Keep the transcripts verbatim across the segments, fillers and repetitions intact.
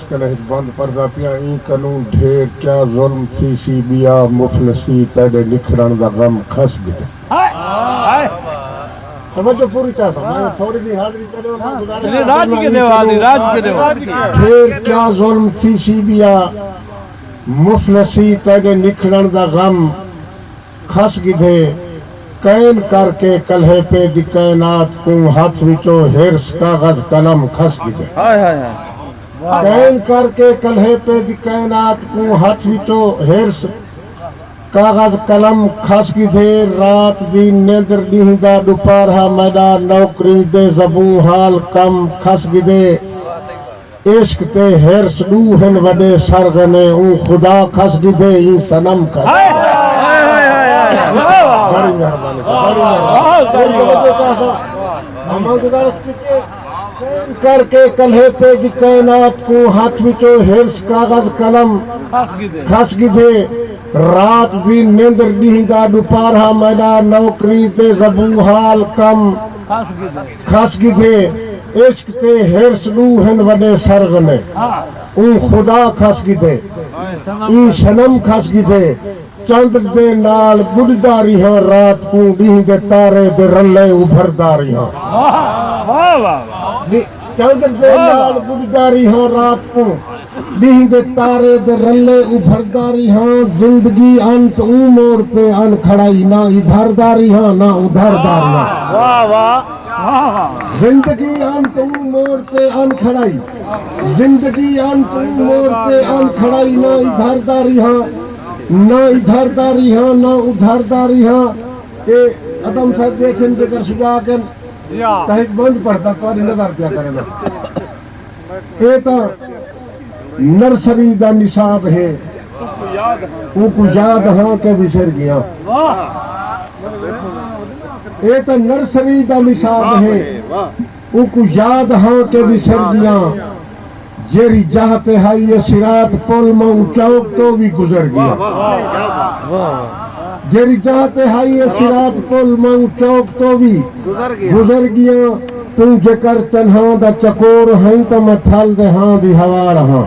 کلہج بند پڑھدا پیاں ایں کنوں ڈھیر کیا ظلم تھیسی ٻیا مفلسی تیݙے نکھڑݨ دا غم کھس ڳدے۔ توجہ پوری چاہساں میں تھوڑی جی حاضری کرے میں گزارش راج کے دیو حاضری راج کے دیو ڈھیر کیا ظلم تھیسی ٻیا مفلسی تیݙے نکھڑݨ دا غم کھس گدھے۔ کین کر کے کلہیپے دی کائنات کوں ہتھ وچوں ہرس کاغذ قلم کھس گدھے۔ ہائے ہائے ہائے۔ کین کر کے کلہیپے دی کائنات کوں ہتھ وچوں ہرس کاغذ قلم کھس گدھے۔ رات دی نیندر ݙینہہ دا ݙوپارہا میݙا نوکری دے زبوں حال کم کھس گدھے۔ عشق تے حرص ݙو ہن وݙے سرغنے اوں خدا کھس گھدے ایں صنم کھس بڑی مہربانی بڑی مہربانی کر کے کلہے پہ دی کائنات کو ہاتھ وچوں حرص کاغذ قلم کھس گھدے رات دی نیندر ݙینہہ دا ݙوپارہا میݙا نوکری تے زبوں حال کم کھس گھدے عشق تے حرص ݙو ہن وݙے سرغنے اوں خدا کھس گھدے ایں صنم کھس گھدے چندر دے نال ٻݙدا ریہاں رات کوں ݙینہہ دے تارے دے رلے ابھردا ریہاں چندر دے نال ٻݙدا ریہاں رات کوں ݙینہہ دے تارے دے رلے ابھردا ریہاں زندگی انت اوں موڑ تے ان کھڑائی نہ ادھردا ریہاں نہ ادھردا ریہاں واہ واہ زندگی انت اوں موڑ تے ان کھڑائی زندگی انت اوں موڑ تے ان کھڑائی نہ ادھردا ریہاں نہ ادھردا ریہاں نہ ادھردا ریہاں اے ادم صاحب بیٹھن جے کر سجا کن تاں ہک بند پڑھدا تہاݙی نظر پیا کریندا اے تاں نرسری دا نصاب ہے اوکوں یاد ہاں کہ وسر گیاں اے تاں نرسری دا نصاب ہے اوکوں یاد ہاں کہ وسر گیاں جیڑھی جاہ تے ہائی اے صراط پل میں اوں چوک توں وی گزر گیاں جیڑھی جاہ تے ہائی اے صراط پل میں اوں چوک توں وی گزر گیاں توں جیکر چنہاں دا چکور ہئیں تاں میں تھل دے ہاں دی ہواڑ ہاں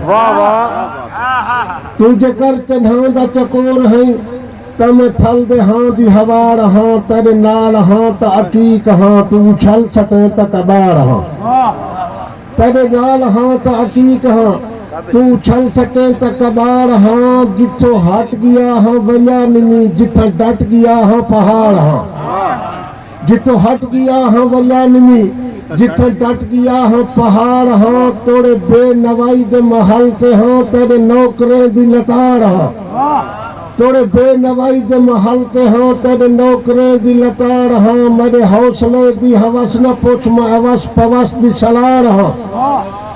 توں جیکر چنہاں دا چکور ہئیں تاں میں تھل دے ہاں دی ہواڑ ہاں تیݙے نال ہاں تاں عقیق ہاں توں اچھل سٹیں تاں کٻاڑ ہاں تیݙے نال ہاں تاں عقیق ہاں توں اچھل سٹیں تاں کٻاڑ ہاں جتھوں ہٹ ڳیا ہاں ولیا نمی جتھاں ڈٹ ڳیا ہاں پہاڑ ہاں جتھوں ہٹ ڳیا ہاں ولیا نمی جتھاں ڈٹ ڳیا ہاں پہاڑ ہاں توڑے بے نوائی دے محل تے ہاں تیݙے نوکریں دی لتاڑ ہاں توڑے بے نوائی دے محل تے ہاں تیݙے نوکریں دی لتاڑ ہاں میݙے حوصلے دی ہوس نہ پچھ میں اوس پوس دی سلاڑ ہاں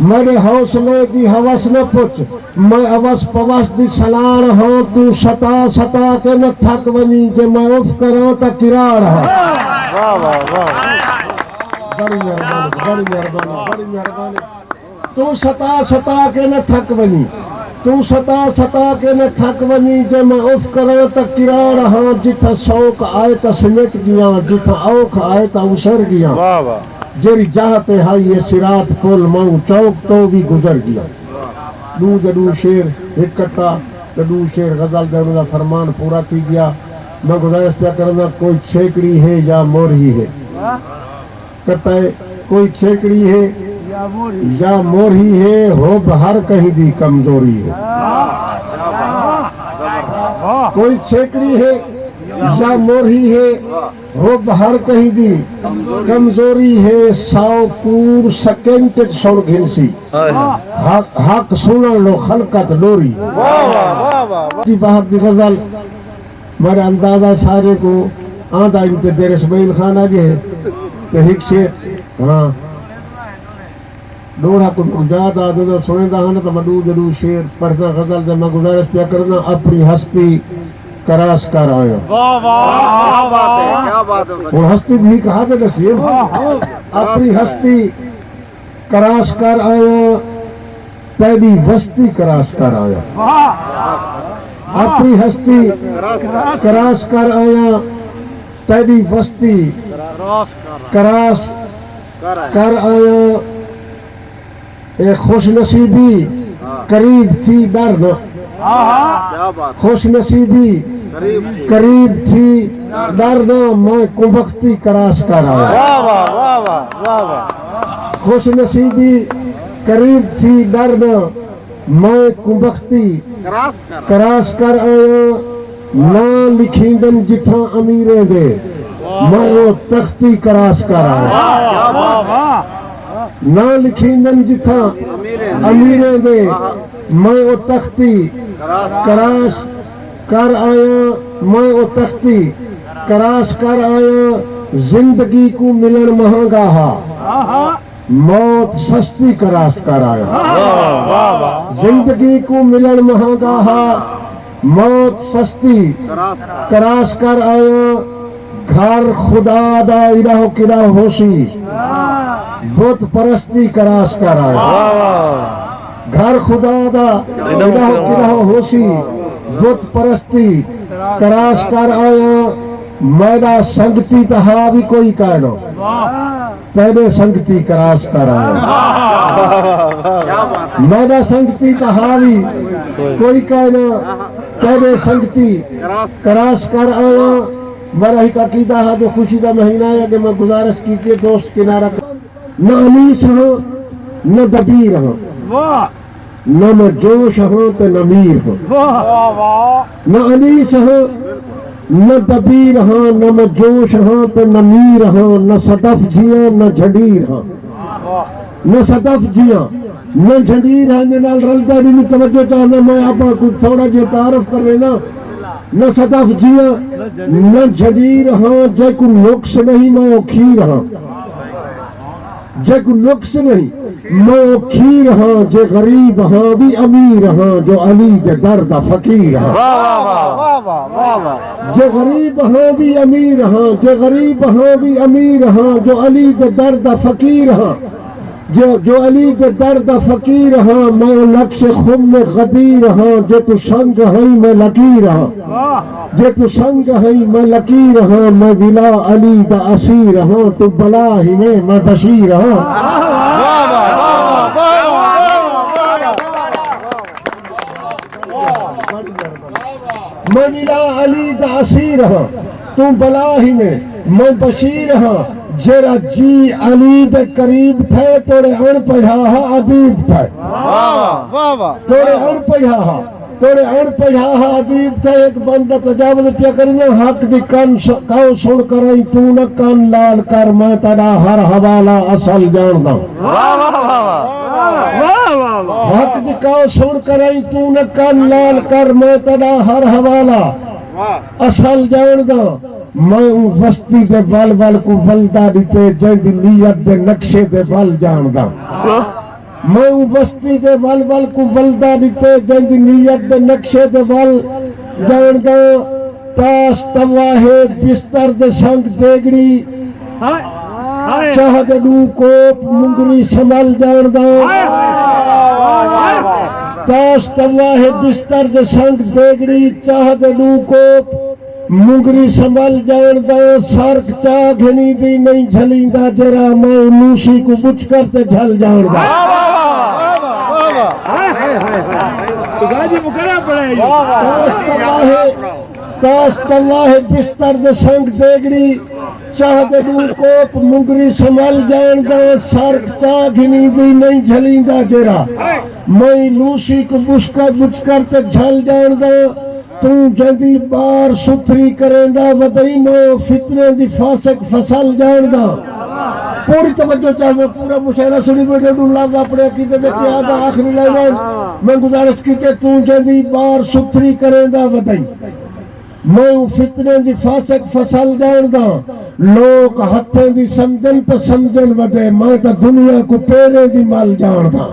میݙے حوصلے دی ہوس نہ پچھ میں اوس پوس دی سلاڑ ہاں توں ستا ستا کے نہ تھک ونڄیں جے میں اف کراں تاں کراڑ ہاں بڑی مہربانی بڑی مہربانی بڑی مہربانی توں ستا ستا کے نہ تھک ونڄیں توں ستا ستا کے نہ تھک ونڄیں جے میں اف کراں تاں کراڑ ہاں جتھاں سوک آئے تاں سمٹ ڳیاں جتھاں اوکھ آئے تاں اسر ڳیاں جیڑھی جاہ تے ہائی اے صراط پل میں اوں چوک توں وی گزر ڳیاں ݙو دے ݙو شعر ہک کٹا تے ݙو شعر غزل دے انہاں دا فرمان پورا تھی ڳیا میں گزارش پیا کرینداں کوئی چھیکڑی ہے یا مورھی ہے کٹا ہے کوئی چھیکڑی ہے یا مورھی ہے حب ہر کہیں دی کمزوری ہے کوئی چھیکڑی ہے یا مورھی ہے حب ہر کہیں دی کمزوری ہے سو کور سیکنڈ اچ سݨ گھنسی حق حق سݨݨ لو خلقت ݙوری دی بہت دی غزل میرا اندازہ سارے کو آندا ان تے دیر اسماعیل خان آ گئے تے ہک شعر ہاں ݙوہڑا کوں یاد آ جݙاں سݨیندا ہاں نہ تاں میں ݙو دے ݙو شعر پڑھداں غزل دے میں گزارش پیا کرینداں اپݨی ہستی کراس کر آیاں۔ واہ واہ کیا بات ہے کیا بات ہے ہݨ ہستی دی ہک حد ݙسی اپݨی ہستی کراس کر آیاں تیݙی وستی کراس کر آیاں اپݨی ہستی کراس کر آیاں تیݙی وستی کراس کر آیاں اے خوش نصیبی قریب تھی ݙر نہ، خوش نصیبی قریب تھی ݙر نہ، میں کمبختی کراس کر آیا۔ خوش نصیبی قریب تھی ݙر نہ، میں کمبختی کراس کر آیا۔ ناں لکھیندن جتھاں امیریں دے، میں او تختی کراس کر آیا۔ ناں لکھیندن جتھاں امیریں دے، میں او تختی کراس کر آیا۔ میں او تختی کراس کر آیا۔ زندگی کوں ملݨ مہانگا ہا، موت سستی کراس کر آیا۔ زندگی کوں ملݨ مہانگا ہا، موت سستی کراس کر آیا۔ گھر خدا دا اݙاہو کݙاہو ہوسی، بت پرستی کراس کر آیا۔ گھر خدا دا اݙاہو کݙاہو ہوسی، بت پرستی کراس کر آیا۔ میݙا سنگتی تاں ہا وی کوئی کائنا، تیݙے سنگتی کراس کر آیا۔ میݙا سنگتی تاں ہا وی کوئی کائنا، تیݙے سنگتی کراس کر آیا۔ میݙا ہک عقیدہ ہا جو خوشی دا مہینہ ہے، اڳے میں گزارش کیتی ہے، دوست کنارہ کر۔ نہ انیس ہاں، نہ دبیر ہاں، نہ میں جوش ہاں تے نہ میر ہاں۔ نہ انیس ہاں، نہ دبیر ہاں، نہ میں جوش ہاں تے نہ میر ہاں، نہ صدف جیاں، نہ جھنڈیر ہاں۔ نہ صدف جیاں، نہ جھنڈیر ہاں، انہیں نال رلدا نہیں۔ میں توجہ چاہنا، میں آپ کو تھوڑا جہا تعارف کر لینا۔ نہ صدف جیاں، نہ جھنڈیر ہاں، جے کو نقص نہیں، میں او کھیر ہاں۔ جے کو نقص نہیں، میں او کھیر ہاں، جے غریب ہاں وی امیر ہاں، جو علی دے در دا فقیر ہاں۔ جے غریب ہاں وی امیر ہاں، جے غریب ہاں وی امیر ہاں، جو علی دے در دا فقیر ہاں۔ جو، جو علی دے در دا فقیر ہاں، میں او نقش خم غدیر ہاں، جے تو سنگ ہئی میں لکیر ہاں۔ جے تو سنگ ہئی میں لکیر ہاں، میں ولا علی دا اسیر ہاں، تو بلا ہی میں، میں بشیر ہاں۔ میں ولا علی دا اسیر ہاں، تو بلا ہی میں، میں بشیر ہاں۔ جیڑا جی علی دے قریب تھئے، توڑے اݨ پڑھا ہا ادیب تھئے۔ توڑے اݨ پڑھا ہا، توڑے اݨ پڑھا ہا ادیب تھئے۔ ہک بند دا تجاوز پیا کریناں، حق دی کن س-، کاؤ سݨ کرائیں، توں نہ کن لال کر، میں تیݙا ہر حوالہ اصل ڄاݨداں۔ حق دی کاؤ سݨ کرائیں، توں نہ کن لال کر، میں تیݙا ہر حوالہ اصل ڄاݨداں۔ میں اوں وستی دے ول ول کوں ولدا ݙتے، جیندی نیت دے نقشے دے ول ڄاݨداں۔ میں اوں وستی دے ول ول کوں ولدا ݙتے، جیندی نیت دے نقشے دے ول ڄاݨداں۔ تاش توا ہے بستر دے سنگ دیگڑی، چاہ دے ݙو کوپ منگری سنبھل ڄاݨداں۔ تاش توا ہے بستر دے سنگ دیگڑی، چاہ دے ݙو کوپ منگری سنبھل ڄاݨداں۔ سرک چا گھنیندی نہیں جھلیندا جیڑھا، میں لوسی کوں ٻچکر تے جھل ڄاݨداں۔ تاش توا ہے، تاش توا ہے بستر دے سنگ دیگڑی، چاہ دے ݙو کوپ منگری سنبھل ڄاݨداں۔ سرک چا گھنیندی نہیں جھلیندا جیڑھا، میں لوسی کوں ٻچکر، ٻچکر تے جھل ڄاݨداں۔ توں جیندی ٻار ستھری کریندا ودئیں، میں او فتنے دی فاسق فصل ڄاݨداں۔ پوری توجہ چاہنداں، پورا مشاعرہ سݨی ٻیٹھے، ݙو لفظ اپݨے عقیدے دے پیار دا آخری لائن۔ میں گزارش کیتی، توں جیندی ٻار ستھری کریندا ودئیں، میں او فتنے دی فاسق فصل ڄاݨداں۔ لوک ہتھیں دی سمجھن تاں سمجھن ودے، میں تاں دنیا کوں پیریں دی مل ڄاݨداں۔